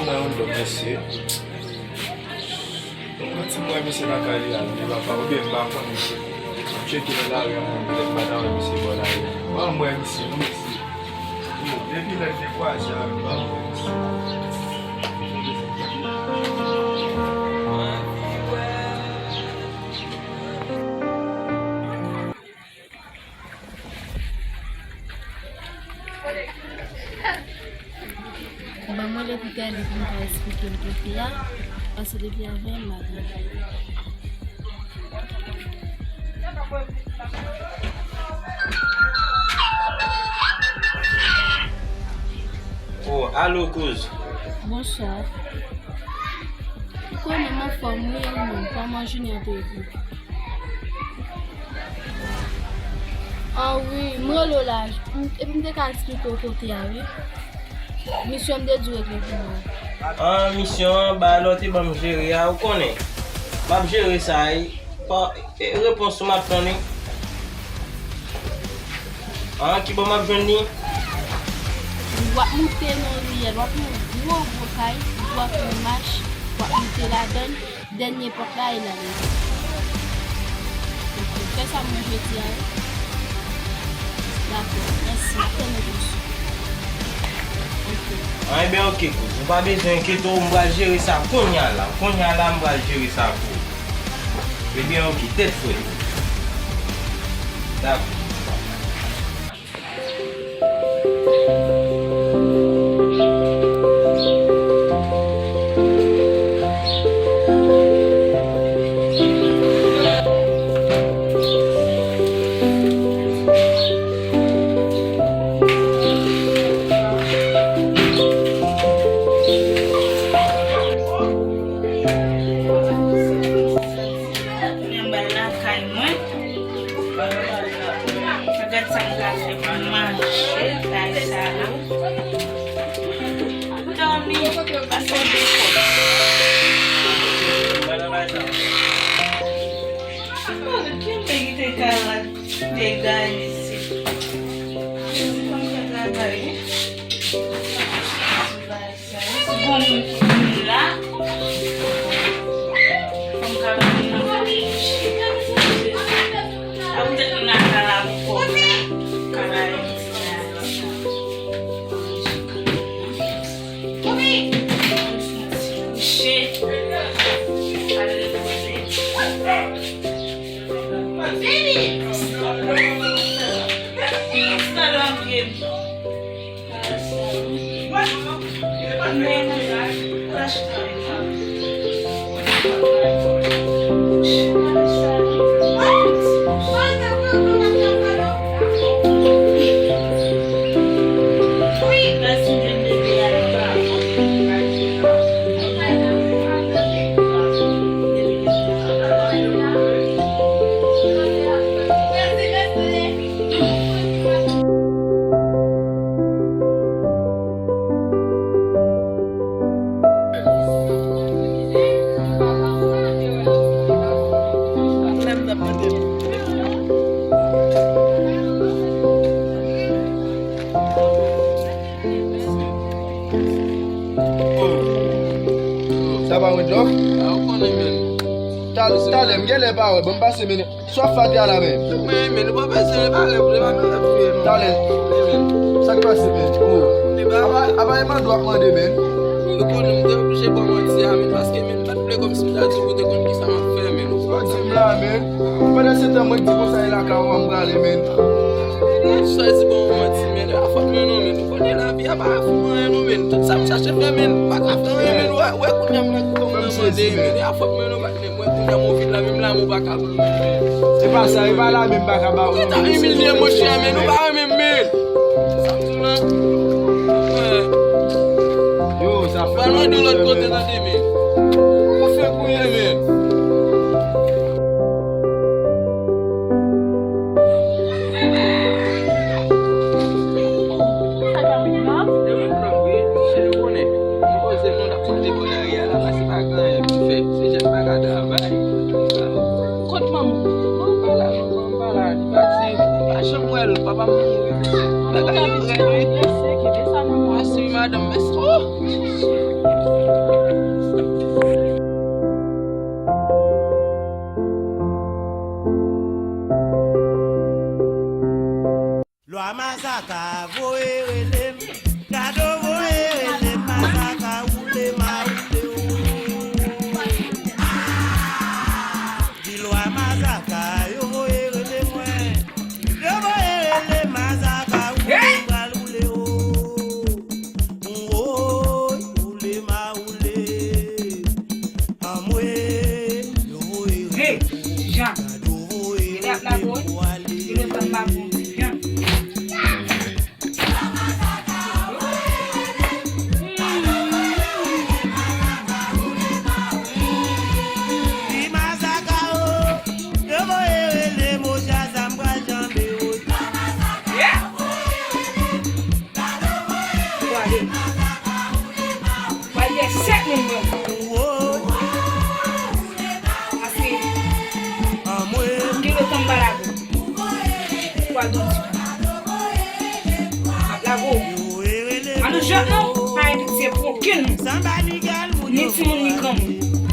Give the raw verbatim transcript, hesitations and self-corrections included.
Nan yon lòt mesye. Yon ti mwen mesye nan kay li la, li papa, oubyen m pa konn misye. M tcheke nan lari an, mwen petèt m pa ta wè misye bò lari an. Ban m wè misye, non, mesye. Yo, depi lè n te kwaze a, ban m wè misye. Ban mwen lopital li pou m ka esplike l kote a, paske depi avè m, m pa travay. Oh, alo, kouz. Bonswa. Ou konnen m anfòm wi, e ou menm, kòman jounen an te ye pou ou? Ah wi, m rele w la, m- epi m te ka esplike w kote a wi. Misyon m te di w regle pou mwen. Ah, misyon an, ba lè w te ban m jere a, ou konnen. M ap jere sa, e, pa- e, repons ou m ap tann wi. Ah, kibò m ap jwenn li? W ap moute nan yon riyèl, w ap wè yon gwo, gwo kay, w ap yon mach, w ap moute ladan l. Dènye pòt la e la li ye. Ok, fè sa mwen jodi a wi. Dakò, mèsi, m ap tann repons ou. Ok. Ah, enben, ok, kouz. Ou pa bezwen enkyete w, m pral jere sa kounye a la. Kounye a la, m pral jere sa pou ou. Ebyen, ok, tèt frèt. Dakò. Kounye a m pral lakay mwen. Mwen gad sa m ka fè pou m manje, bay sa yo. Dòmi, pase de kòb. Oh, kenbe ki te ka la, te gaye isit. Jezi, fò m fè travay wi. Bon, moun ki vin la. Fò m ka vin nan kouche. A poutèt moun nan ka la ankò la. Ka la yon ti la. Kouche. Al repoze. Vini. Sa l anpye. Sa pa yon djòb? A, ou konnen, men. Tal-, talè, m genlè pa wè, ban m pase, men. Sa w ap fè a la, men? Mwen, men, nou pa bezwen, li pa rèv, li pa nan rèv li ye, non. Talè. Wi, men. Sa k pase, men? Oh. Apa, apa e mande w ap mande, men? Ou konnen m te oblije ba w manti a, men, paske, men, m pa t vle kòmsi m ta di w pou te konn kisa m ap fè, men. Ou pa di m la, men. Pandan se tan mwen k di konsa e lakay ou a m prale, men. Ou chwazi ba w manti, men. E pa fòt mwen, non, men. Ou konnen lavi a pa fè mwen anyen, non, men. Tout sa m chache fè, men, m pa ka fè anyen, men. Ou wè, ou wè kounye a m nan kòm nan mande, men. E pa fòt mwen, non, patnè. Mwen kounye a m vin la, menm lanmou pa ka ban mwen, men. E pa sa, e pa la menm pa ka ba ou. Ou ta imilye, monchè, men ou pa renmen m, men. Sa m di w la. Yo, sa fè. Pral mande w lòt kote, tande, men. Ou fenk ou ye, men. Sa ka vin la? Depi m pran wi, cheri, ou konnen. M poze m, nou t ap sot depi nan ri a la, paske pa gen anyen pou fè. Se jèn pa ka travay. Kot manman w? Manman m pa la, non, manman m pa la. Li pati, m pa janm wè l. Papa m mouri. Bagay yo rèd, wi. Mèsi, wi, madanm, mèsi. Oh! Lwa Mazaka voye rele m, Gado voye rele m, Mazaka woule ma woule ou. Di Lwa Mazaka yo voye rele mwen, yo voye rele Mazaka woule m pral woule ou. Woy, woule ma woule. Anmwe, yo voye rele m, Gado voye rele m pou ale. Di Mazaka o, yo voye rele m o, Shazam pral janbe o. Pwale. Pwale sèt moun mwen. Paske m gen le tan m pa lage. Pwale donk. Ap lage w. Pa nou jwèt non, pa gen pitye pou okenn moun. Ni timoun, ni granmoun.